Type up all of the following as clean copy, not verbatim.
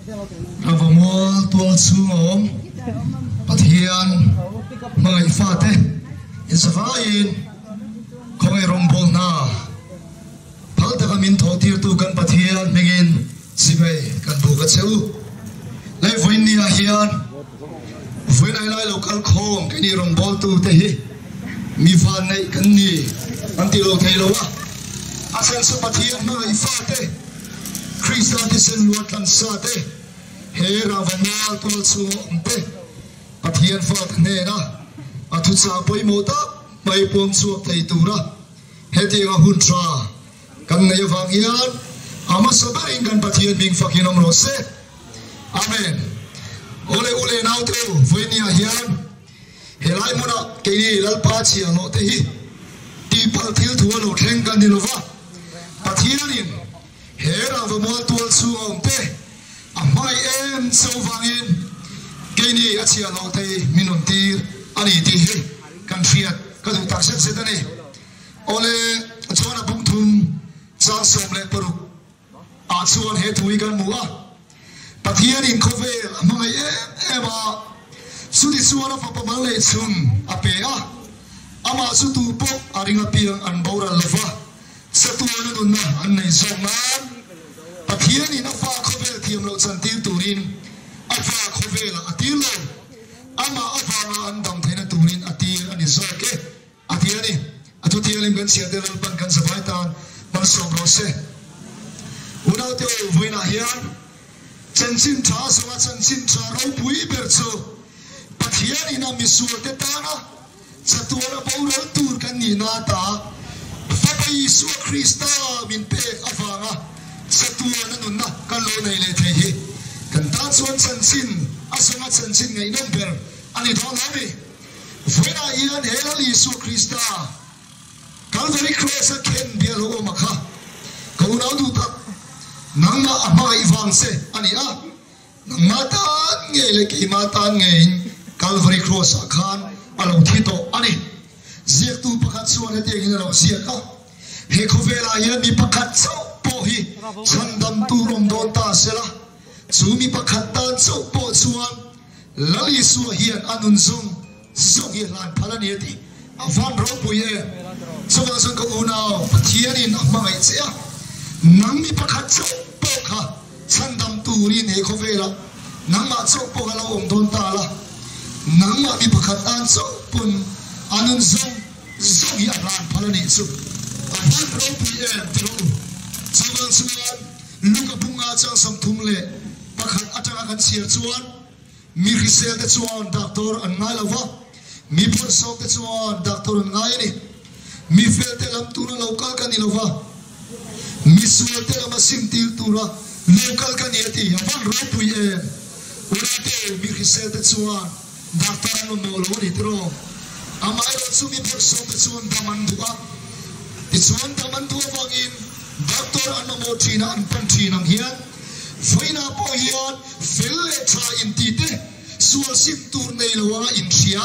Ravamual tual chhung a awm Pathian hmangaih fate inzavaiin khawngaih rawngbawlna phal taka min thawh tirtu kan Pathian hmingin chibai kan buk a che u. Lei vawiin ah hian vawiin ai lai lo kal khawm keini rawngbawltu te hi mi vanneih kan ni an ti lo thei lo a, a chhan chu Pathian hmangaih fate Krista thisen luan tlan sa te, he Ravamual tual chhunga awm te Pathian fate hnena a thuchah pawimawh tak mai puang chhuak thei tura hetianga hun tha kan nei avang hian a hmasa berin kan Pathian hming fakin awm rawh se. Amen. Awle u leh naute u, vawinia hian helai hmuna keini Lalpa chhiahhlawh te hi tihpalh thil thu a lo thleng kan ni lova, Pathianin he rangvamual tual chhunga awm te a hmangaih em cho vangin keini a chhiahhlawh te hi min rawn tir a ni tih hi kan hriat ka duh tak zet zet a ni. Awle, chuan a bung thum chang 16 ah chuan he thu hi kan hmu a, Pathianin khawvel a hmangaih em em a, chuti chuan a fapa mal leh chhun a pe a, amah chu tu pawh a ring apiang an boral lo va, chatuana nunna an nei zawk nan Pathianin a fa khawvel thiam loh chantir turin a fa khawvelah a tir lo, amah avanga an dam theihna turin a tir a ni zawk e. A ti a ni. A thu thianghlim kan chhiah te Lalpan kan zavai tan malsawm rawh se. Unaute u, vawiinah hian chanchin tha zawnga chanchin tha ropui ber chu Pathian ina misualte tana chatuana boral tur kan nihna ata Fapa Isua Krista min pek avanga chatuana nunna kan lo nei leh thei hi kan tan chuan chanchin a zawnga chanchin ngaihnawm ber a ni dawn lo ni. Vawiinah hian he Lal Isua Krista Calvary Cross-a khen bial ho awm a kha, ka unau duh tak, nangmah a hmangaih vang che a ni a, nangmah tan ngei leh keimah tan ngeiin Calvary Cross-ah khan a lo thi tawh a ni. Ziaktu pakhat chuan hetiangin a lo ziak a, He khawvelah hian mi pakhat chauh pawh hi chhandam tur awm dawn ta sela, chu mi pakhat tan chauh pawh chuan Lal Isua hian a nun zawng zawng hi hlan phal a ni a ti. A van ropui em! Chuvang chuan ka unau, Pathianin a hmangaih che a, nang mi pakhat chauh pawh kha chhandam turin he khawvelah nangmah chauh pawh kha lo awm dawn ta la, nangmah mi pakhat tan chauh pawn a nun zawng zawng hi a hlan phal a nih chu. A van ropui em ti rawh u. Chuvang chuan Luka bunga chang 31 atanga kan chhiar chuan mi hrisel te chuan doctor an ngai lo va, mi bawrhsawm te chuan doctor an ngai a ni. Mi fel te lam tura lo kal ka ni lo va, mi sual te lama sim tir tura lo kal ka ni a ti. A van ropui em! Unate, mi hrisel te chuan doctor an mamawh lo a ni tiraw? Amaherawh chu mi bawrhsawm te chuan dam an duh a, tichuan dam an duh avangin doctor an mamawh thin a, an pan thin ang hian Vawiinah pawh hian fel leh tha inti te, sual sim tur nei lo anga inhria,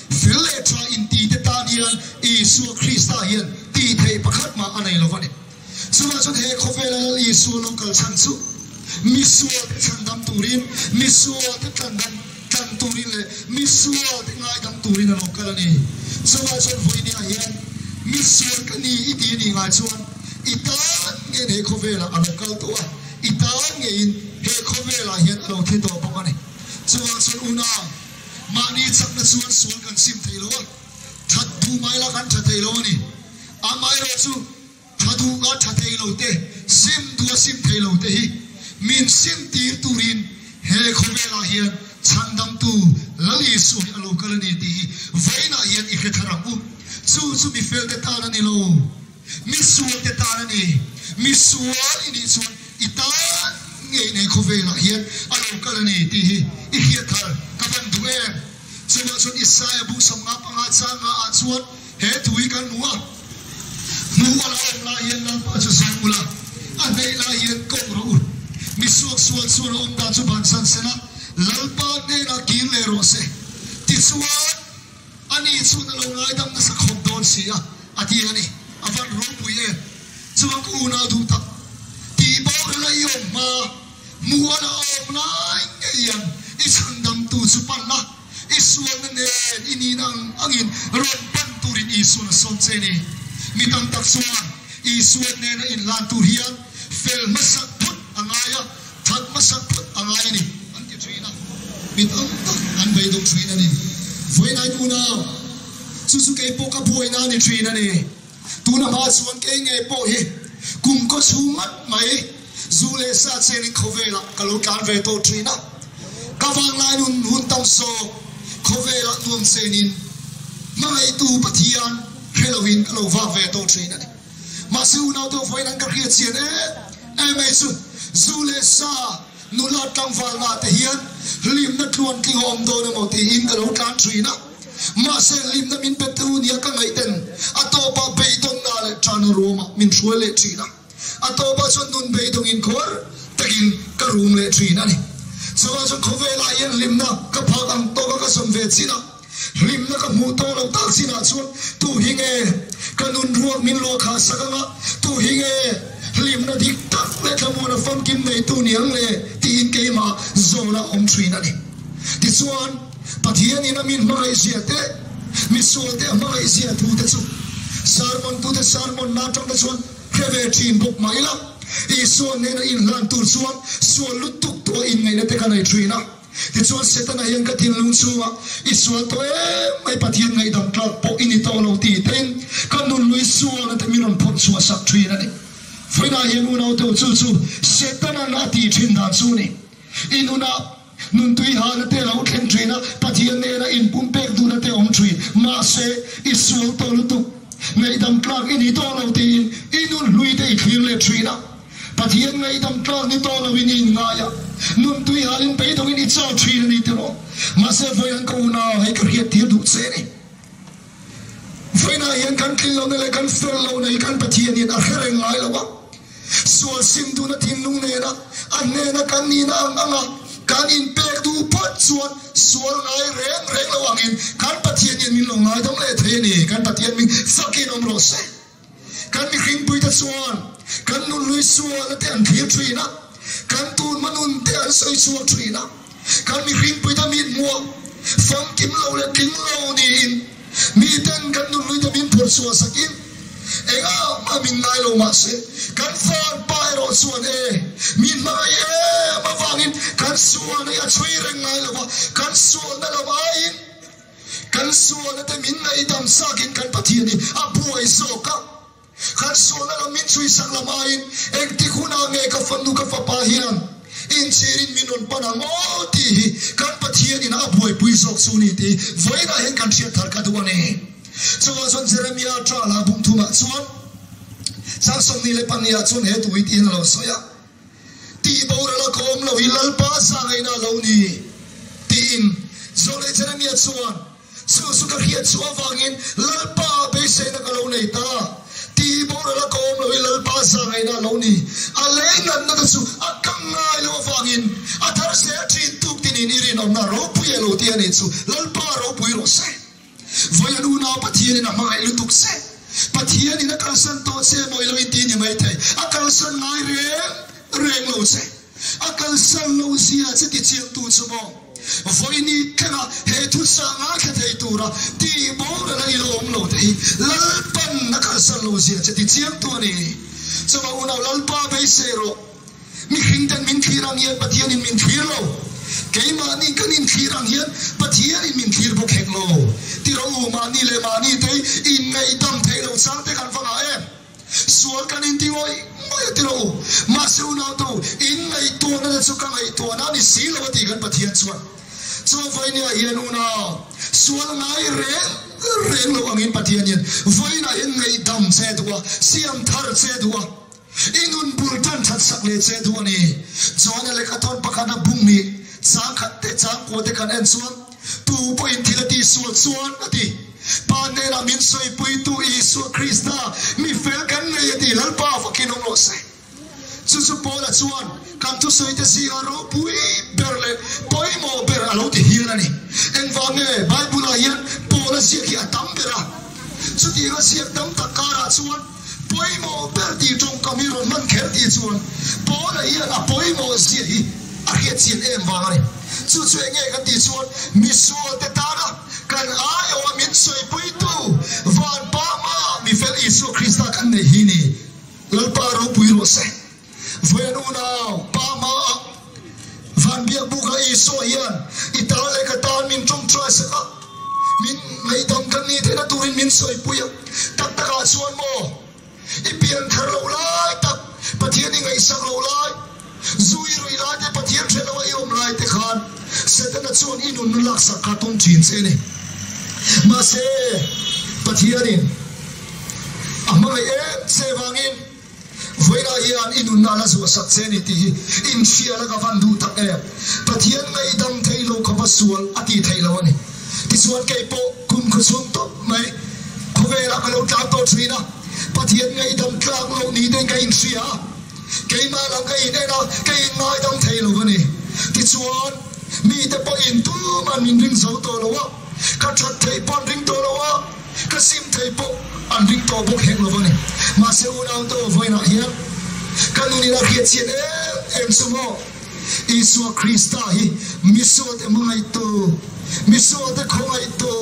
fel leh tha inti te tan hian Isua Krista hian tih theih pakhat mah a nei lo a ni. Chuvang chuan he khawvela Lal Isua lo kal chhan chu misual te chhandam turin, misual te tlandam tlan turin leh misual te ngaidam turin a lo kal a ni. Chuvang chuan vawiiniah hian misual ka ni i ti a nih ngai chuan I tan ngeiin he khawvelah a lo kal tawh a, i tan ngeiin he khawvelah hian a lo thi tawh bawk a ni. Chuvang chuan unau, mahni chakna chuan sual kan sim thei lo a, that duh mai la kan tha thei lo a ni. Amaherawh chu tha duh a tha thei lo te, sim duh a sim thei lo te hi min sim tir turin he khawvelah hian chhandamtu Lal Isua hi a lo kal a ni tih hi vawiinah hian i hre thar ang u. Chu chu mi felte tan a ni lo. Mi sualte tan a ni. Mi sual i nih chuan i tan ngei nei khawvelah hian a lo kal a ni tih hi i hriat thar ka van duh em? Chuvah chuan Isaia bu 55 chang nga ah chuan he thu hi kan hmu a, Hmuh a la awm lai hian Lalpa chu zawng ula, a hneih lai hian kawng rawh u. Mi suak sual chuan a awm dan chu bansan sela, Lalpa hnenah kir leh rawh se. Tichuan. Ani chuan a lo ngaidam nasa khawp dawn si a, a ti a ni. A van ropui em! Chuan ka unau duh tak, tih boral a i awm hma. Hmuh a la awm lai ngei hian i chhandamtu chu pan la, i sualna nen i nihna ang angin rawn pan turin Isua'n a sawm che a ni. Mi tam tak chuan Isua hnena inhlan tur hian fel hmasak phut a ngai a, that hmasak phut a ngai a ni an ti thin a, mi tam tak an beidawng thin a ni. Vawiinai unau, chu chu kei pawh ka buaina a ni thin a ni. Tuna hma chuan kei ngei pawh hi kum kaw chhung ngat mai zu leh sa chenin khawvelah ka lo tlan ve tawh thin a, ka vanglai nun hun tam sawk khawvelah nuam chenin hmangaihtu Pathian hre loin ka lo vak ve tawh thin a ni. Mahse unaute vawiin an ka hriat chian em em mai chu zu leh sa nula tlangvalna te hian hlimna tluan tling a awm dawn emaw tiin ka lo tlan thin a. Mahse hlimna min pe tu nia ka ngaihten a tawpah beidawnna leh ṭana ruamah min hruai leh ṭhin a. A tawpah chuan nun beidawngin khuar takin ka rum leh ṭhin a ni. Chuvang chuan khawvelah hian hlimna ka phak ang tawka ka sawm ve chin a, hlimna ka hmuh tawh loh tak chinah chuan tu hi nge ka nun ruak min luah khah sak anga, tu hi nge hlimna dik tak leh thlamuana famkim neitu ni ang le tiin keimah zawn a awm ṭhin a ni. Tichuan, Pathianin a min hmangaihzia te, misualte a hmangaihzia thu te chu sermon tute sermon na atang te chuan hre ve thin bawk mah ila, Isua nena inhlan tur chuan sual lutuk tawh inngaihna te ka nei thin a. Tichuan Setana hian ka thinlung chhungah i sual tawh em mai Pathian ngaihdam tlak pawh i ni tawh lo tih tein ka nunlui sualna te min rawn phawrh chhuah sak thin a ni. Vawiinah hian unaute u chu chu Setana'n a tih thin dan chu a ni. I nunah Nun tui hana te lo thleng thin a, Pathian nena inpumpek duhna te awm thin. Mahse, i sual tawh lutuk, ngaihdam tlak i ni tawh lo tiin i nun hlui te i thlir leh thin a. Pathian ngaihdam tlak ni tawh loin i inngai a, nun tui halin beidawngin i chau thin a ni tiraw? Mahse, vawiin ka unau hei ka hriattir duh che a ni. Vawiinah hian kan tlin lohna leh kan fel lohna hi kan Pathian hian a hre reng ngai lo a. Sual sim duhna thinlung nena a hnena kan nihna ang anga kan inpek duh phawt chuan sual ngai reng reng lo angin kan Pathian hian min lo ngaidam leh thei a ni. Kan Pathian min fakin awm rawh se. Kan mihringpuite chuan kan nunhlui sualna te an thlir thin a, kan tunhma nun te an sawi chhuak thin a. Kan mihringpuite mithmuah famkim lo leh tling lo niin miten kan nunhluite min phawrh chhuah sakin engah mah min ngai lo mahse kan vanpa erawh chuan e mi hmangaih em avangin kan sualna hi a chhui reng ngai lo va, kan sualna lam aiin Kan sualna te min ngaihdam sakin kan Pathian hi a buai zawk a. Kan sualna lam min chhuisak lam aiin engtik hunah nge ka fanu ka fapa hian inchhirin min rawn pan ang aw tih hi kan Pathianin a buaipui zawk chu ni tih vawiinah hian kan hriat thar ka duh a ni. Chuvang chuan Jeremia ṭala bungthumah chuan chang 22 ah chuan he tuhi tiin a lo sawi a. Tih boral a ka awm lo hi Lalpa zahngaihna a lo ni, tiin Zawlei Jeremia chuan chu chu ka hriat chhuah avangin Lalpa ah beiseina ka lo nei ta. Tih boral a ka awm lo hi Lalpa zahngaihna a lo ni. A lei natna te chu a kang ngai lo avangin a thar zel thin tuk tinin i rinawmna ropui a lo ti a nih chu Lalpa ropui rawh se. Vawiin unau Pathianin a hmangaih lutuk che. Pathianin a kalsan tawh che maw i lo inti ni maithei. A kalsan ngai reng reng lo che. A kalsan lo zia che tichiangtu chu maw? Vawiini thlengah he thuchah ngaithla thei tura tih borala i lo awm lo te hi Lalpan a kalsan lo zia che tichiangtu a ni. Chuvang unau Lalpa beisei rawh. Mihringten min thlir ang hian Pathianin min thlir lo. Keimahni kan inthlir ang hian Pathianin min thlir bawk hek lo. Tiraw u, mahni leh mahni te inngaihdam theih lo chang te kan va ngah em? Sual kan inti ngawih ngawih a tiraw u. Mahse unautu, inngaihtuahna te chu ka ngaihtuahna a ni si lo a ti kan Pathian chuan. Chuan vawinia hian unau, sual ngai reng reng lo angin Pathian hian vawiinah hian ngaihdam che duh a, siam thar che duh a. I nun bul tan that sak leh che duh a ni. John-a lehkha thawn pakhat a bung nih chang khat te chang kua te kan en chuan tu pawhin thil a tihsual chuan a ti. Pa hnenah min sawipuitu Isua Krista mi fel kan nei a ti. Lalpa fakin awm rawh se. Chu chu Paula chuan kan thusawite zingah ropui ber leh pawimawh ber a lo ti hian a ni. Engvang nge Bible-ah hian Paula ziak hi a tam ber a? Chutianga ziak tam tak karah chuan. pawimawh ber tih tawngkam hi rawn hman kher tih chuan Paula hian a pawimawh zia hi a hriat chian em vang a ni. Chu chu eng nge kan tih chuan misualte tana kan aiawha min sawipuitu van Pa hma mifel Isua Krista kan neih hi ni. Lalpa ropui rawh se. Vawiin unau Pa hmaah van biakbuka Isua hian i tan leh ka tan min tawngtai sak a, min ngaihdam kan nih theihna turin min sawipui a. Tak takah chuan maw i pian thar loh lai tak, Pathian i ngaihsak loh lai, zu i ruih lai te, Pathian hre loa i awm lai te khan Setana chuan i nunna laksak kha tum thin che a ni. Mahse, Pathianin a hmangaih em che vangin, Vawiinah hian i nunna la zuahsak che ni tih hi inhria la ka van duh tak em? Pathian ngaihdam theih lo khawpa sual a tih theih lo a ni. Tichuan kei pawh kum khawchhung tawp mai khawvelah ka lo tlan tawh thin a, Pathian ngaihdam tlak loh ni tein ka inhria a, keimah lang ka in en a, ka in ngaidam thei lo a ni. Tichuan mite pawhin tuman min ring zo tawh lo a, ka that theih pawh an ring tawh lo a, Ka sim thei pawh an ring tawh bawk hek lo a ni. Mahse unaute aw vawiinah hian ka nunin a hriat chian em em chu maw? Isua Krista hi misualte hmangaihtu, misualte khawngaihtu,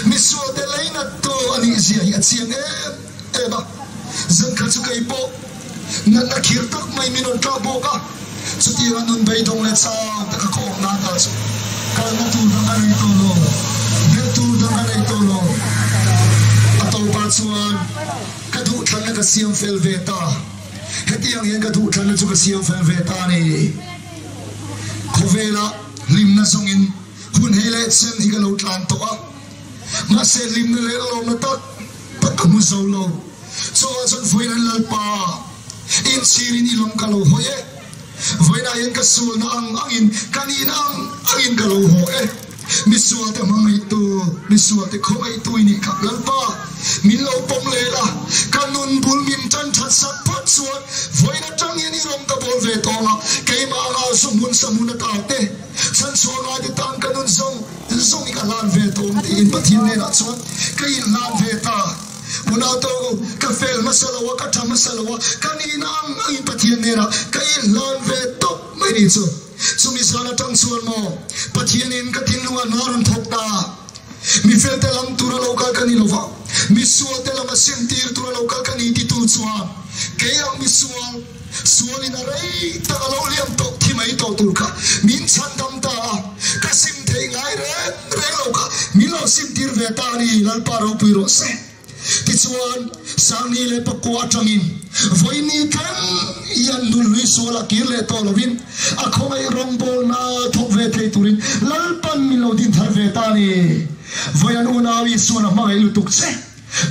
misualte leinattu a nih zia hi a chiang em em a. Zankhat chu kei pawh natna khir tak mai min rawn tlak bawk a, chutianga nun beidawng leh chau taka ka awm nan ta chu kalna tur dang ka nei tawh lo, belh tur dang ka nei tawh lo. A tawpah chuan ka duhthlanna ka siam fel ve ta. Hetiang hian ka duhthlanna chu ka siam fel ve ta a ni. Khawvela hlimna zawngin hun hei leh chen hi ka lo tlan tawh a, mahse hlimna leh lawmna tak tak ka hmu zo lo. Chuvah chuan vawiin an Lalpa inchhirin i lam ka lo hawi e. Vawiinah hian ka sualna ang angin, ka nihna ang angin ka lo haw e. Misualte hmangaihtu, misualte khawngaihtu i nih kha Lalpa, min lo pawm leh la, ka nun bul min tan that sak phawt chuan vawiin atang hian i rawng ka bawl ve tawng a, keimah anga zu hmun sa hmun ata te, chhanchhuah ngaite tan ka nun zawng zawng i ka hlan ve tawng tiin Pathian hnenah chuan ka inhlan ve ta. Unau to, ka fel hmasa lo a, ka tha hmasa lo a, ka nihna ang angin Pathian hnenah ka inhlan ve tawp mai ni chu. Chumi zan atang chuan maw Pathianin ka thinlungah hna rawn thawk ta. Mi felte lam tura lo kal ka ni lo va, misualte lam a simtir tura lo kal ka ni titu chuan kei ang misual, sualin a rei tak a lo liam tawh thi mai tawh tur kha min chhandam ta a, ka sim theih ngai reng reng lo kha min lo simtir ve ta a ni, Lalpa ropui rawh se. Tichuan, Sangni leh Pakua atangin vawiini thleng hian nunhlui sual a kir leh tawh lovin a khawngaih rawngbawlna thawk ve thei turin Lalpan min lo din thar ve ta a ni. Vawian unau Isuan a hmangaih lutuk che.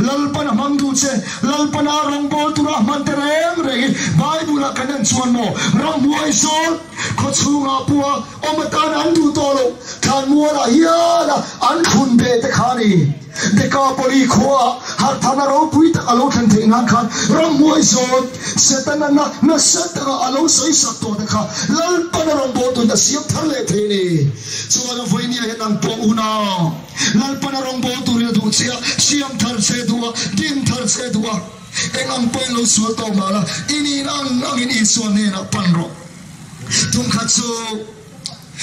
Lalpan a hmang duh che, Lalpan a rawngbâwl tura a hman te reng reng hi Bible-ah kan en chuan maw ramhnuai zawl khaw chhungah pawha awm atan an duh tawh loh thlanmualah hian an thlun beh te kha a ni. Dekapoli khuaah harhthana ropui tak a lo thlen theih nan khan ramhnuai zawl Setana na nasa taka a lo sawisak tawh te kha Lalpan a rawngbâwl turin a siam thar leh thei a ni. Chuvangin vawinia hian an pawh unau. Lalpan a rawngbâwl turin a duh che a, siam thar che duh a, din thar che duh a. Eng ang pawhin lo sual tawh mah la, i nin ang angin Isua hnenah pan rawh. Tum khat chu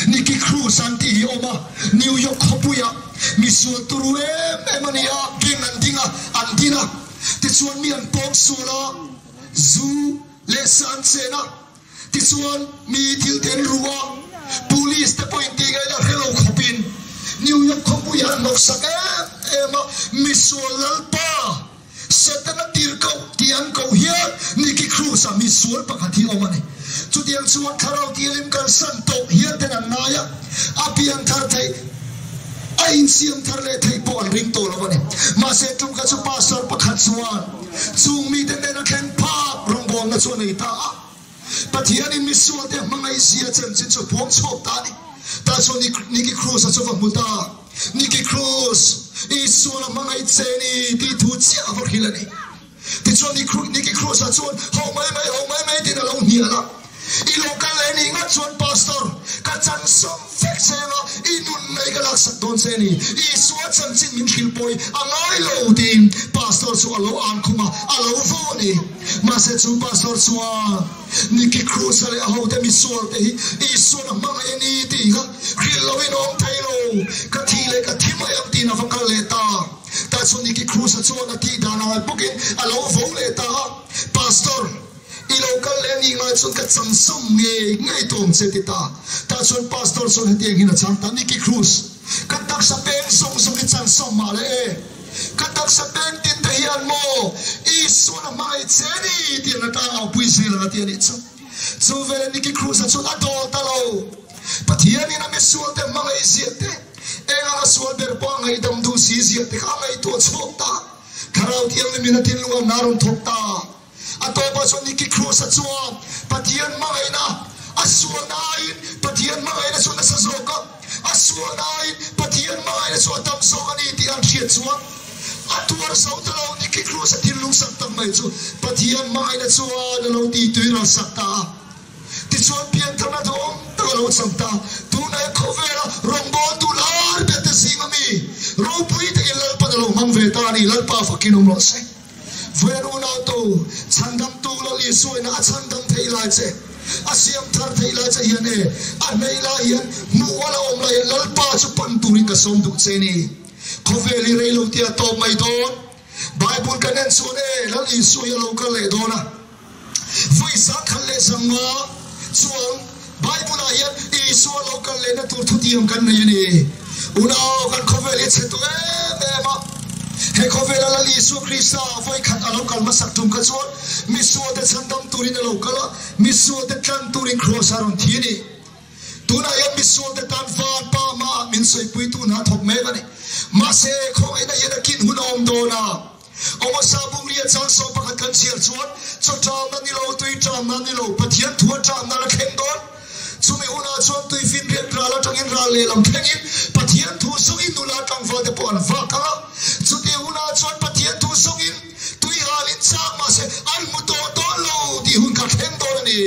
Nicky Cruz an tih hi a awm a, New York khawpuiah mi sual turu em em a ni a, gang an ding a, an din a, tichuan mi an pawng sual a, zu leh sa an chen a, Tichuan, mi thil te an ru a, police te pawhin tih ngaihna hre lo khawpin New York khawpui an hnawksak em em a, misual lalpa Setana tirhkoh tih an koh hian Nicky Cruz-a misual pakhat hi a awm a ni. Chutiang chuan thlarau thianghlim kalsan tawh hial ten an ngai a, a pian thar theih, a insiam thar leh theih pawh an ring tawh lo a ni. Mahse, tum kha chu pastor pakhat chuan chung mite hnena thleng phak rawngbawlna chu a nei ta a. Pathianin misualte hmangaihzia chanchin chu puang chhuak ta a ni. Tah chuan Nicky Cruz-a chu va hmu ta. Nicky Cruz, Isual a hmangaih che ni tih thu chiah a va hrilh a ni. Tichuan Nicky Cruz-a chuan ho mai mai, ho mai mai tiin a lo hnial a. I lo kal leh nih ngat chuan Pastor, ka chan sawm vek che anga i nun nei ka laksak. laksak dawn che a ni. Isua chanchin min hrilh pawi a ngai lo tiin Pastor chu a lo an khum a, a lo vo a ni. Mahse chu Pastor chuan Nicky Cruz-a leh a hote misual te hi Isua'n a hmangaih a ni tih kha hrilh loin a awm thei lo, ka thih leh ka thi mai ang tiin a va kal leh ta. Tah chuan Nicky Cruz-a chuan a tih dan ang bawkin a lo vo leh ta a, Pastor, I lo kal leh anih ngai chuan ka changsawm ngei ngei tawh ang che ti ta. Tah chuan Pastor chuan hetiang hian a chhang ta, Nicky Cruz, ka taksa peng zawng zawng hi changsawm mah le e. Ka taksa peng tin te hian maw Isuan a hmangaih che a ni tih an atang aupui zel ang a ti a nih chu. Chu veleh Nicky Cruz-a chuan a dawl ta lo. Pathianin a misualte hmangaih ziah te, eng anga sual ber pawh a ngaihdam duh si ziah te kha a ngaihtuah chhuak ta. Thlarau Thianghlimin a thinlungah hna rawn thawk ta. A tawpah chuan Nicky Cruz-a chuan Pathian hmangaihna a sualna aiin Pathian hmangaihna chu nasa zawk a, a sualna aiin Pathian hmangaihna chu a tam zawk a ni tih an hriat chuan a tuar zo ta lo. Nicky Cruz-a thinlung sak tak mai chu Pathian hmangaihna chuan a lo titui ral sak ta a. Tichuan piantharna duhawm tak a lo chang ta. Tunah hian khawvela rawngbawltu lar ber te zinga mi ropui takin Lalpan a lo hmang ve ta a ni. Lalpa fakin awm rawh se. Vawiin unautu, chhandamtu Lal Isuaina a chhandam theih lai che, a siam thar theih lai che hian e, a hneih lai hian hmuh a la awm lai hian Lalpa chu pan turin ka sawm duh che ni. Khawvel hi rei lo tia tawp mai dawn. Bible kan en chuan e, Lal Isua hi a lo kal leh dawn a. Vawi sangkhat leh sangma chuan Bible-ah hian Isua lo kal lehna tur thutiam kan nei a ni. Unau, kan khawvel hi a chhe tawh em em a. He khawvela Lal Isua Krista vawi khat a lo kal hmasak tum kha chuan misuate chhandam turin a lo kal a, misuate tlan turin Kraws a rawn thi a ni. Tunah hian misualte tan van pa hmaah min sawipuitu hna thawk mek a ni. Mahse, khawngaihna hian a kin hun a awm dawn a. Amosa bungria changsawm pakhat kan chhiar chuan, Chaw ṭamna ni lo, tui ṭamna ni lo, Pathian thua ṭamna la thleng dawn. Chumi hunah chuan tuifinriat ral aṭangin ral lehlam thlengin Pathian thu zawngin nula tlangvalte pawh an vak ang a. Chutih hunah chuan Pathian thu zawngin tui halin chak mahse an hmu tawh dawn lo tih hun kha thleng dawn a ni.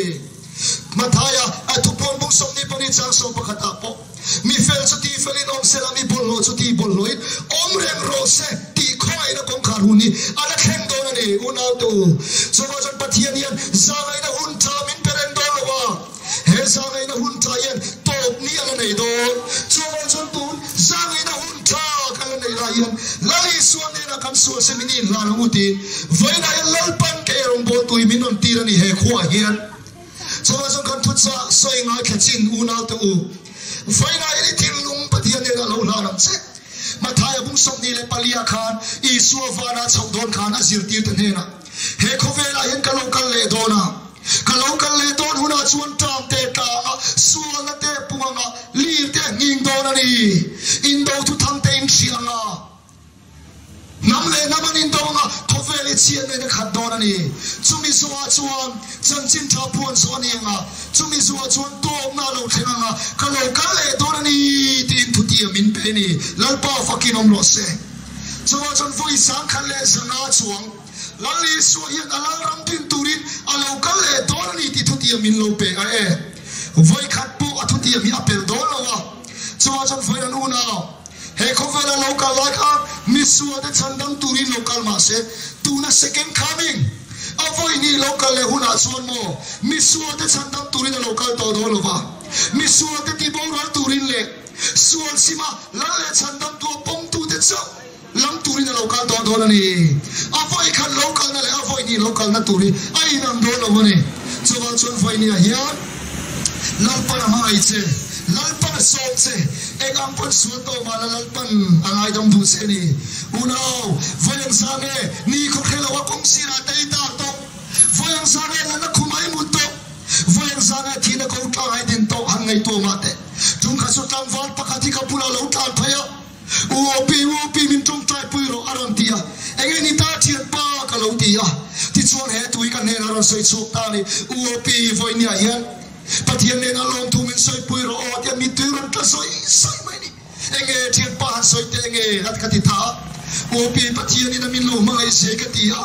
Mathaia a thupuan bung 24 changsawm pakhatah pawh. Mi fel chu tih felin awm sela, mi bawlhhlawh chu tih bawlhhlawhin awm reng rawh se tih khawngaihna kawngkhar hun hi a la thleng dawn a ni. Unaute u, chuvang chuan Pathian hian zahngaihna hun tha min pe reng dawn lo a, he zahngaihna hun tha hian tawp ni a la nei dawn. Chuvang chuan tun zahngaihna hun tha kan la neih lai hian Lal Isua hnenah kan sual se min inhlan ang u tiin vawiinah hian Lalpan kei rawngbawltu hi min rawn tir a ni he khuaah hian. Chuvang chuan kan thuchah sawi ngaithla chin unaute u, vawiinah hian i thinlung Pathian hnenah lo hlan ang che. Mathaia bung 24 ah khan Isua vanah chhoh dawn khan a zirtirte hnenah, He khawvelah hian ka lo kal leh dawn a, ka lo kal leh dawn hunah chuan ṭam te tlang a, sualna te pung anga, lir te a nghing dawn a ni, indo thuthang te in hria anga, Hnam leh hnam an indo anga khawvel hi chhiat nen a khat dawn a ni. Chumi zuah chuan chanchin tha puan zawh a ni anga, chumi zuah chuan tawpna a lo thleng anga ka lo kal leh dawn a ni tiin thutiam min pe a ni. Lalpa fakin awm rawh se. Chuvang chuan vawi 1500 chuang Lal Isua hian a Lalram din turin a lo kal leh dawn a ni tih thutiam min lo pe a e. Vawi khat pawh a thutiam hi a pel dawn lo a. Chuvang chuan vawi an unau. He khawvela lo kal lai kha misuate chhandam turin lo kal mah se, tuna second coming a vawi lo kal leh hunah chuan maw misuate chhandam turin a lo kal tawh dawn lo va, misuate tiboral turin leh sual sima lal leh chhandamtu a pawmtute chauh lam turin a lo kal tawh dawn a ni. A vawi khat lo kalna leh a vawi lo kalna tur hi a inang dawn lo a ni. Chuvang chuan vawi niah hian Lalpan a hmangaih che, Lalpan a sawm che, eng ang pawn sual tawh mah la Lalpan a ngaidam duh che a ni. Unau, vawi ang zah nge ni khaw hre lo a kawng sirah te i tar tawh? Vawi ang zah nge natna khum ai mut tawh? Vawi ang zah nge thihna ko tlang ai din tawh? Han ngaihtuah mah teh. Tumkhat chu tlangval pakhat hi ka bulah lo tlan phei a. U Opi, U Opi min tawngtai pui rawh a rawn ti a, eng nge ni ta thianpa ka lo ti a, tichuan he tui ka hnenah a rawn sawi chhuak ta a ni, U Opi vawinia hian Pathian hnenah lawmthu min sawi pui rawh aw tia mittui rawn tla sawi sawi mai a ni, eng nge thianpa han sawi teh nge a ka ti ta a, U Opi Pathianin a min lo hmangaih se ka ti a,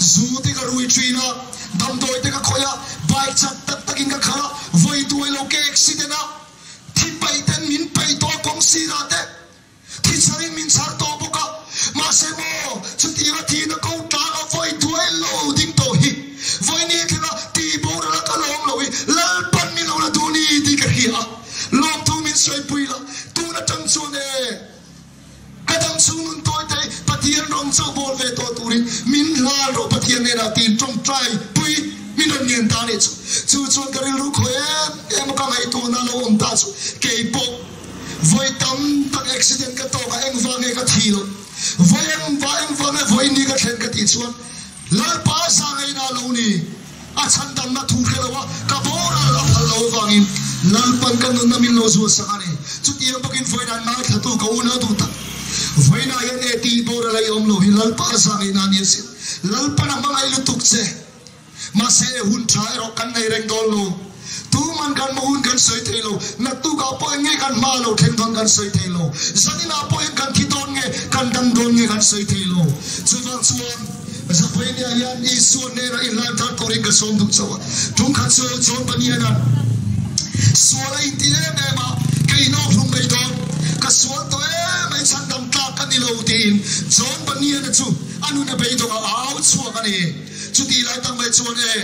zu te ka rui thin a, damdawi te ka khawih a, bike chak tak takin ka khalh a, vawi duai lo ka accident a, Thi paih ten min paih tawh a kawng. sirah te thi chharin min chhar tawh bawk a, mahse maw chutianga thihna ko tlanga vawi duai lo ding tawh hi vawinia thlenga tih boral a ka lawm lo hi Lalpan min lo la duh ni tih ka hria a, lawmthu min sawipui la, tun atang chuan e ka dam chhung nun tawi te Pathian rawng chauh bawl ve tawh turin min hlan rawh Pathian hnenah tiin tawngtai pui min rawn ngen ta nih chu. Chu chuan ka rilru khawi em em a ka ngaihtuahna lo awm ta chu keipawh Vawi tam tak accident ka tawk a, engvang nge ka thi loh? Vawi engva engvang nge vawi ni ka thlen ka tih chuan Lalpa sa ngaihna lo ni, a chhandamna thu hre lo a, ka boral a phal lo avangin Lalpan ka nunna min lo zual sak a ni. Chutiang bawkin vawiin an ngaithlatu ka unau duh tak. Vawiinah hian e tih boral a i awm lo hi Lalpa sa ngaihna a ni asin. Lalpan a hmangaih lutuk che. Mahse, hun tha erawh kan nei reng dawn lo. Tuman kan hma hun kan sawi thei lo. Naktukah pawh eng nge kan hma a lo thleng dawn kan sawi thei lo. Zaninah pawh eng kan thi dawn nge, kan dam dawn nge kan sawi thei lo. Chuvang chuan, Zapawinia hian Isua hnenah i hlan thar turin ka sawm duh chauh a. Tumkhat chu John Bunyan-a'n sual a inti em em a, Ka inawkhlum mai dawn, ka sual tawh em mai chhandam tlak ka ni lo tiin John Bunyan-a chu a nun a beidawng a au chhuak a ni. Chutih lai tak mai chuan e,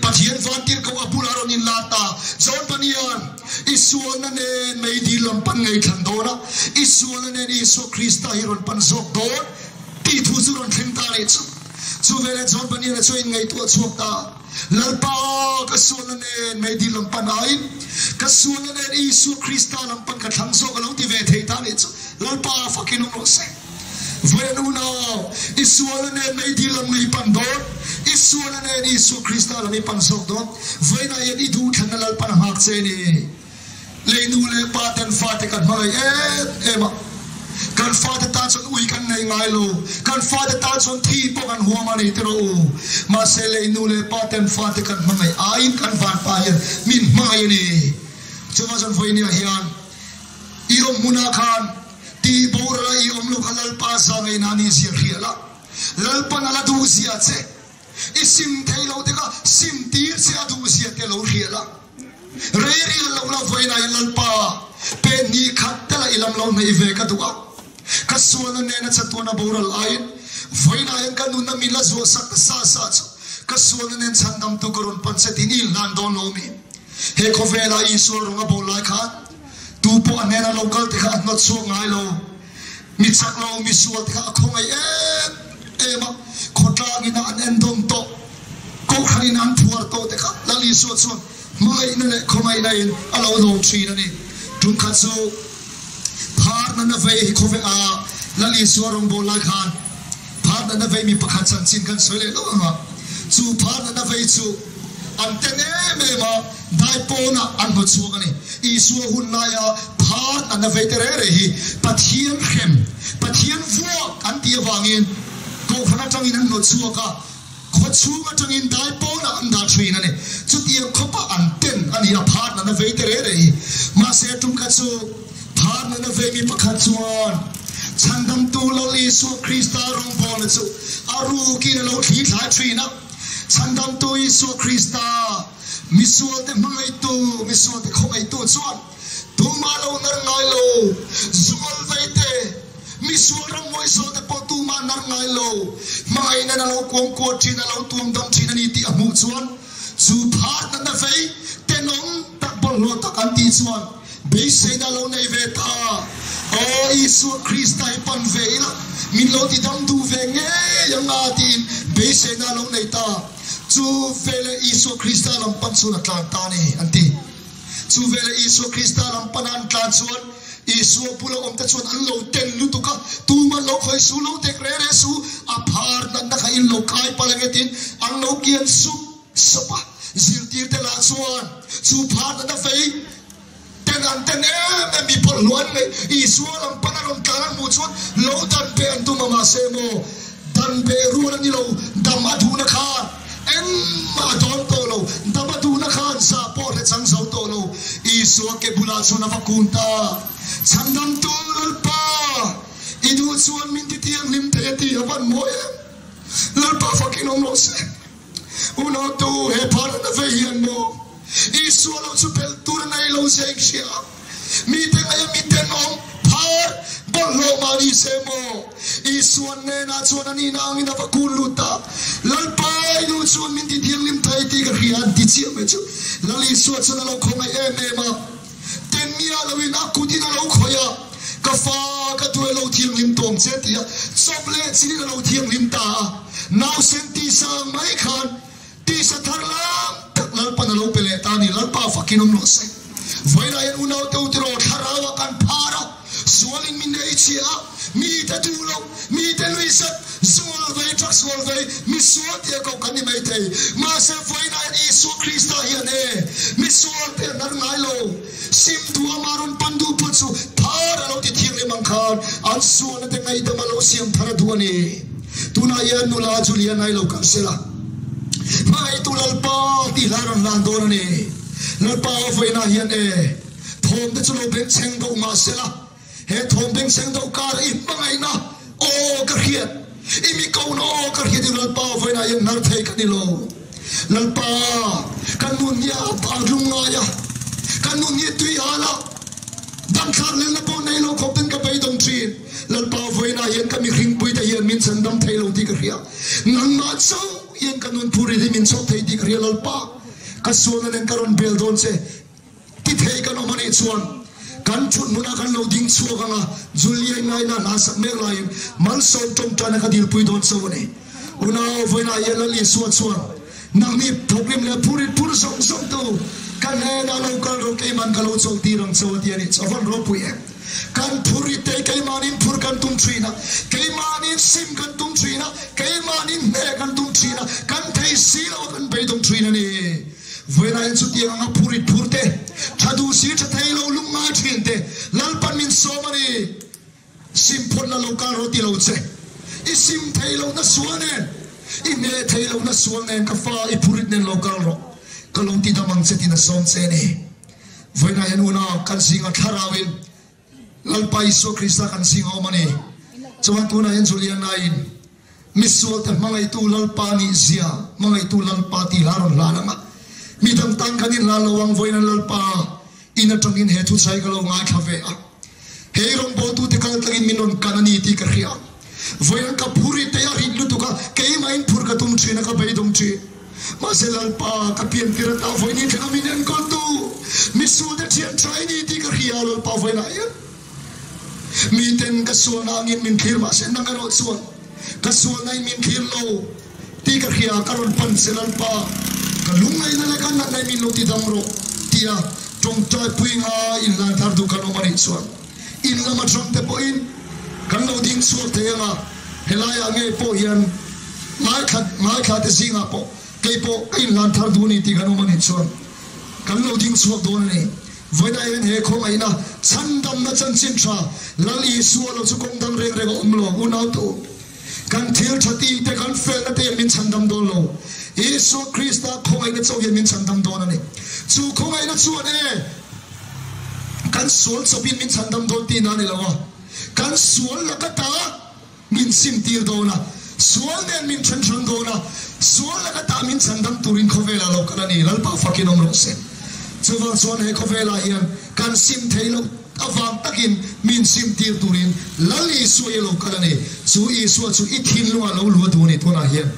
Pathian vantirhkoh a bulah rawn inlar ta. John Bunyan, I sualna nen meidil lam pan ngei thlan dawn a, i sualna nen Isua Krista hi rawn pan zawk dawn tih thu chu rawn thleng ta leh chu. Chu veleh John Bunyan-a chu a inngaihtuah chhuak ta, Lalpa, ka sualna nen meidil lam pan aiin ka sualna nen Isua Krista lam pan ka thlang zawk a lo ti ve thei ta leh chu. Lalpa, fakin awm rawh se. Vawiin unau, i sualna nen meidil lam i pan dawn, i sualna nen Isua Krista lam i pan zawk dawn. Vawiinah hian i duhthlanna Lalpan a nghak che ni. Lei nu leh pa ten fate kan hmangaih em em a, kan fate tan chuan ui kan nei ngai lo, kan fate tan chuan thi pawh kan huam a ni tiraw u. Mahse lei nu leh pa ten fate kan hmangaih aiin kan vanpa hian min hmangaih a ni. Chuvang chuan vawiiniah hian i awm hmunah khan, Tih boral a i awm lo kha Lalpa za ngaihna ni zia hria la, Lalpan a la duh zia che, i sim thei lo te kha sim tir che a duh zia te lo hria la. Rei rial lo la vawiinah i Lalpa pe hnih khat te la i lam lo hnaih ve ka duh a, ka sualna nena chatuana boral aiin vawiinah hian ka nunna min la zuah sak ta sa sa chu ka sualna nen chhandamtu ka rawn pan che tiin i inhlan dawn lo mi? He khawvela Isua rawng a bawl lai khan Tu pawh a hnena lo kal te kha a hnawt chhuak ngai lo. Mi chak lo, mi sual te kha a khawngaih em em a, khawtlang ina an endawm tawh, kohhran in an phuar tawh te kha Lal Isua chuan hmangaihna leh khawngaihna in a lo dawm thin a ni. Tum khat chu phar natna vei hi khawve a Lal Isua rawngbâwl lai khan phar natna vei mi pakhat chanchin kan sawi leh lawk ang a, chu phar natna vei chu an ten em em a, Dai pawnah an hmu chhuak a ni. Isua hun laia phar an la vei te reng reng hi Pathian hrem, Pathian vuak an tih avangin Kohhran atangin an hnawt chhuak a, khaw chhung atangin dai pawnah an dah thin a ni. Chutiang khawpa an ten a ni a phar an la vei te reng reng hi. Mahse tum kha chu phar an la vei mi pakhat chuan Chhandamtu Lal Isua Krista rawngbawlna chu a rukin a lo thli thlai thin a, Chhandamtu Isua Krista, Misualte hmangaihtu, misualte khawngaihtu chuan tumah lo nar ngai lo. Zual veite, misual ramhuai zawhte pawh tumah nar ngai lo. Hmangaihna a lo kuangkuah thin, a lo tuam dam thin a ni tih a hmuh chuan chu phar natna vei tenawm tak bawlhhlawh tak an tih chuan beiseina a lo nei ve ta. Aw Isua Krista hi pan ve ila, min lo ti dam duh ve ngei ang a tiin beiseina a lo nei ta. Chu veleh Isua Krista lam pan chuan a tlan ta a ni, an ti. Chu veleh Isua Krista lam pana an tlan chuan Isua bula awmte chuan an lo ten lutuk a, Tuman lo khawi su, lo tek reh reh su, a phar natna kha in lo kai palh ange tiin an lo kian sup sup a. Zirtirte lah chuan chu phar natna fei Ten an ten em em mi bawlhhlawh an ngaih Isua lam pan a rawn tlan an hmuh chuan lo dan beh an tum a mahse maw dan beh rual a ni lo dam a duhna khan engmah a dawn tawh lo dam a duhna khan za pawh hre chang zo tawh lo Isua ke bulah chuan a va kun ta Chhandamtu Lalpa i duh chuan min ti thianghlim thei a tih a van mawi em Lalpa fakin awm rawh se. Unautu he phar na vei hian maw Isua lo chu belh tur a nei lo zia in hria? Mite ngaiha mi tenawm, phar, bawlhhlawh mah ni se maw? Isuan hnenah chuan a nihna angin a va kun lut ta. Lalpa, i nu chuan min ti thianghlim thei tih ka hria an ti chiah mai chu. Lal Isua chuan a lo khawngaih em em a. Ten miah loin a kutin a lo khawih a, Ka fa, ka duh e lo thianghlim tawng che ti a, chawp leh chilin a lo thianghlim ta a. Nausen tisa ang mai khan tisa thar lam tak Lalpan a lo pe leh ta a ni. Lalpa fakin awm rawh se. Vawiinah hian unaute u tiraw thlarauah kan phar a, sualin min ei chhia a, mite duh loh, mite nuihzat, zual vei, drugs zual vei, misual tia koh kan ni maithei. Mahse vawiinah hian Isua Krista hian e, misual te a hnar ngai lo. Sim duh ama rawn pan duh phawt chu phar a lo ti thianghlim ang khan an sualna te ngaihdam a lo siam thar a duh a ni. Tunah hian nula Juliana i lo kal sel a, hmangaihtu Lalpa tih hla rawn hlan dawn a ni. Lalpa vawiinah hian e, thawm te chu lo bengchheng deuh mah sela, He thawm bengchheng deuh kar i hmangaihna aw ka hriat, i mi kohna aw ka hriat i Lalpa vawiinah hian hnar thei ka ni lo. Lalpa, ka nun hi a lung ngai a, ka nun hi tui hal a, damthlak lelna pawh nei lo khawp ten ka beidawng thin. Lalpa vawiinah hian ka mihringpui te hian min chhandam thei lo tih ka hria. Nangmah chauh hian ka nun phur hi min chhawk thei tih ka hria Lalpa, ka sualna nen ka rawn bel dawn che. Ti thei kan awm a nih chuan kan thut hmunah kan lo ding chhuak ang a, Julia ngaina hla sak mek laiin malsawm tawngtaina ka dilpui dawn chauh a ni. Unau, vawiinah hian Lal Isua chuan nangni thawkrim leh phurit phur zawng zawng tu ka hnenah lo kal rawh, keiman ka lo chawlhtir ang chauh a ti a ni. A van ropui em! Kan phurit te keimahniin phur kan tum thin a, keimahniin sim kan tum thin a, keimahniin hneh kan tum thin a, kan thei si lo a kan beidawng thin a ni. Vawiinah hian chutiang anga phurit phur te, tha duh si tha thei lo lung ngai thin te, Lalpan min sawm a ni. Sim phawt la lo kal rawh ti lo che. I sim thei lohna sual nen, i hne thei lohna sual nen ka fa i phurit nen lo kal rawh. Ka lo ti dam ang che tiin a sawm che a ni. Vawiinah hian unau kan zinga thlarauin Lalpa Isua Krista kan zing a awm a ni. Chuan tunah hian Juliana-in Misualte hmangaihtu Lalpa nih zia, hmangaihtu Lalpa tih hla rawn hlan ang a. Mi dang tan kan inhlan lo ang, vawiin an Lalpa in atangin he thuchai ka lo ngaithla ve a. Hei rawngbawltute kal tlangin min rawn kan a ni tih ka hria. Vawiin an ka phur i tei a rit lutuk a, keimahin phur ka tum thin a, ka beidawng thin. Mahse Lalpa, ka piantir ata vawiin i thleng a min enkawltu misualte thian tha i ni tih ka hria a, Lalpa vawiinah hian. Miten ka sualna angin min thlir mahse nang erawh chuan ka sualna in min thlir lo tih ka hria, ka rawn pan che Lalpa, ka lungngaihna leh ka natna in min lo ti dam rawh tia tawngtai pui ngai in hlan thar duh kan awm a nih chuan in lam atang te pawhin kan lo ding chhuak thei ang a, helaiah ngei pawh hian ngaithla ngaithla te zingah pawh kei pawh ka inhlan thar duh a ni tih kan awm a nih chuan kan lo ding chhuak dawn a ni. Vawiinah hian he khawngaihna chhandamna chanchin tha Lal Isua lo chu kawng dang reng reng a awm lo. Unautu, kan thil tha tih te, kan felna te hian min chhandam dawn lo. Isua Krista khawngaihna chauh hian min chhandam dawn a ni. Chu khawngaihna chuan e, kan sual chawpin min chhandam dawn tihna a ni lo a, kan sual laka ta, Min simtir dawn a, sual nen min then hrang dawn a, sual laka tah min chhandam turin khawvelah lo kal a ni, Lalpa fakin awm rawh se. Chuvang chuan he khawvelah hian kan sim thei loh avang takin min simtir turin Lal Isua hi a lo kal a ni. Chu Isua chu i thinlungah lo luah duh a ni tunah hian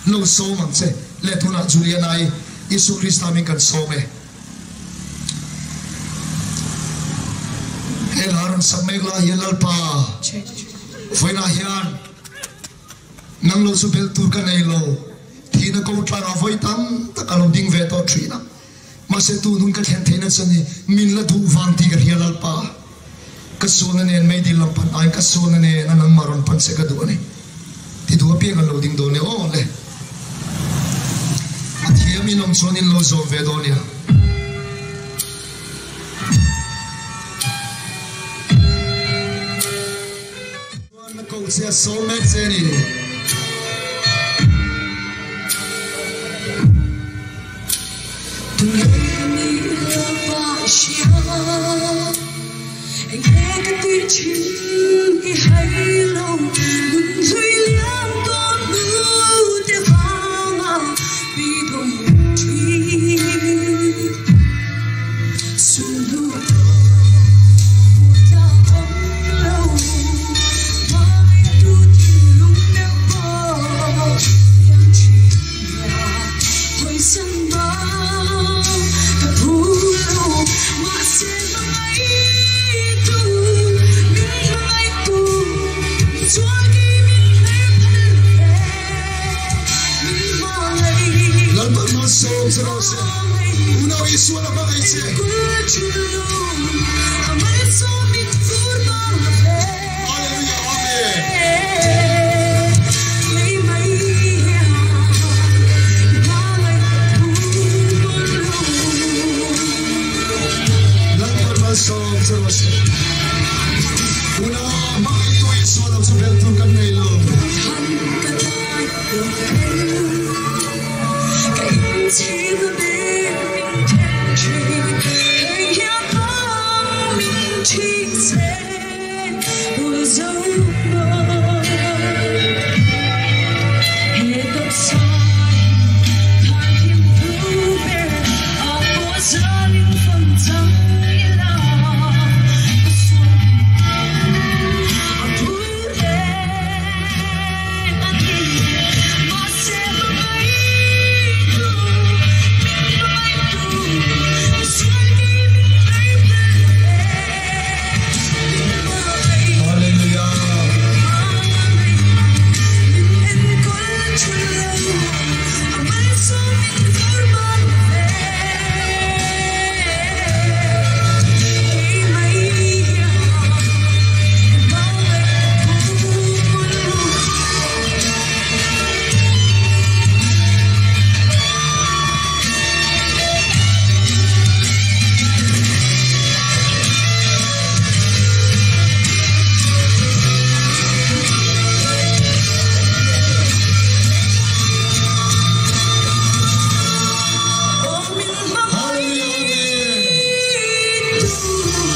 lo sawm ang che le tunah Juliana-i Isua Krista min kan sawm e. He hla rawn sak mek lai hian Lalpa vawiinah hian nang lo chu belh tur ka nei lo, thihna ko tlangah vawi tam tak a lo ding ve tawh thin a, mahse tun hun ka thlen theihna chu ni min la duh vang tih ka hria Lalpa. Ka sualna nen meidil lam pan aiin ka sualna nen a nangmah rawn pan che ka duh a ni. Ti duh apiang an lo ding dawn e aw le. A thiam in awm chuan in lo zawm ve dawn nia. Chuan na ko che a sawm mek che a ni. che. Hallelujah Amen. Lalpan malsawm che rawh se. Tuna hmangaihtu Isua lo chu belh tur kan nei lo. Hallelujah.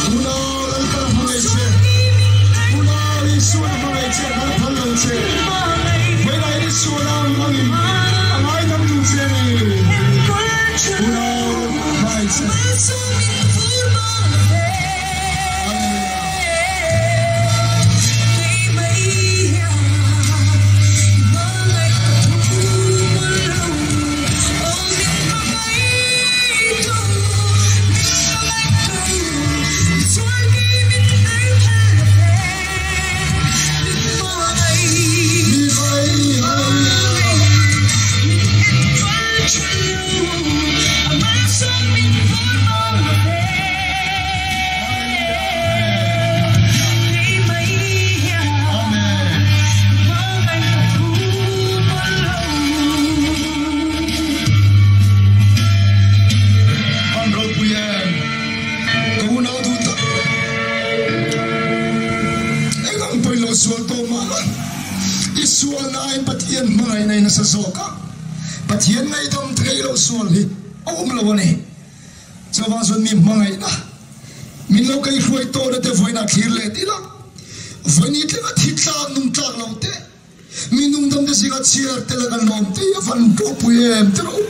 Unau Lalpan a hmangaih che. Unau Isuan a hmangaih che, a phal lo che. Vawilah hian Isuan a ang angin a ngaidam duh che a ni. Unau hmangaih che. Hallelujah. An ropui em? Ka unau duh tak. Eng ang pawhin lo sual tawh mah la, i sualna aiin Pathian hmangaihna in a sa zawk a, Pathian ngaihdam theih loh sual hi a awm lo a ni. Chuvang chuan mi hmangaihna min lo kaihruai tawhna te vawiinah thlir leh tih la, vawiin tlenga thi tlak nung tlak lo te, Mi nungdamte zinga chhiar tel a kan lawm tih a van ropui em ti rawh u.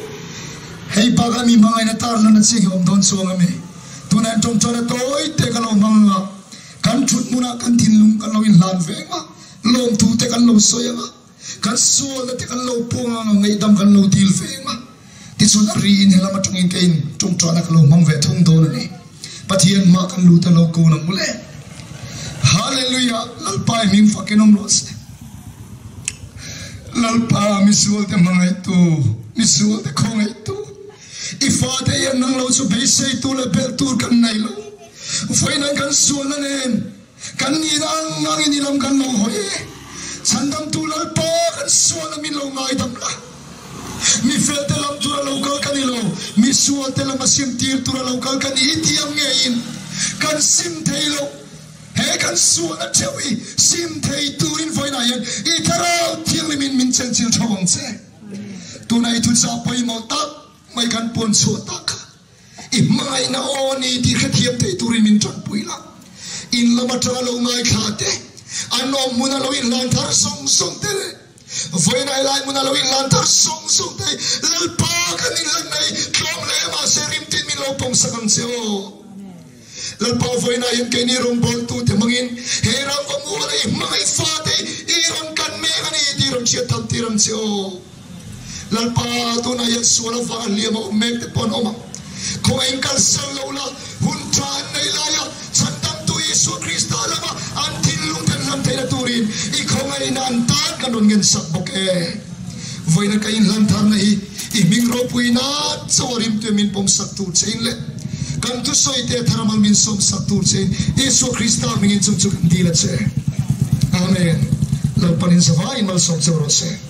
Hei bakah mi hmangaihna tarlan a chi hi awm dawn chuang a mi. Tunah hian tawngtaina tawi te ka lo hmang a, kan thut hmunah kan thinlung kan lo inhlan ve ang a, lawmthu te kan lo sawi ang a, kan sualna te kan lo puang ang a, ngaihdam kan lo dil ve ang a. Tichuan a ri in helam atangin ka in tawngtaina ka lo hmang ve thung dawn a ni. Pathian hma kan lut a lo ko na mawle. Hallelujah Lalpa i hming fakin awm rawh se. Lalpa misual te hmangaihtu, misual te khawngaihtu, i fate hian nang lo chu beiseitu leh belh tur kan nei lo. Vawiin kan sualna nen kan nihna ang angin i lam kan lo hawi e. Chhandamtu Lalpa kan sualna min lo ngaidam la. Mi felte lam tura lo kal ka ni lo, mi sualte lama sim tir tura lo kal ka ni i tiang ngeiin kan sim thei lo. He kan sualna theuh hi sim thei turin vawiinah hian i Thlarau Thianghlimin min chenchil tho ang che. Tuna i thuchah pawimawh tak mai kan puan chhuah tak kha i hmangaihna aw ni tih hrethiam thei turin min tanpui la. In lam atanga lo ngaithla te, an awm hmuna lo inhlan thar zawng zawng te leh Vawiin ai lai hmuna lo inlan thar sawng sawng te Lalpa kan inlan mai tlawm hle mahse rimtin min lo pawm sak ang che aw. Lalpa vawiin ah hian keini rawngbawltu te hmangin he ram va mual a i hmangaih fate i rawn kan mek a ni tih rawn hriat tham tir ang che aw. Lalpa tunah hian sual avanga hliam a awm mek te pawh an awm a, khawngaih kalsan lo la, hun tha an nei laia Chhandamtu Isua Krista lama an thinlung te an hlam theihna turin i khawngaihna an tan kan rawn ngensak bawk e. Vawiina ka inhlan tharna hi i hming ropuina chaw rimtuia min pawmsak tur che in leh. Kan thusawi te thar mal min sawm sak tur chein Isua Krista hmingin chung chu kan dil a che. Amen. Lalpan in zavaiin malsawm cheu rawh se.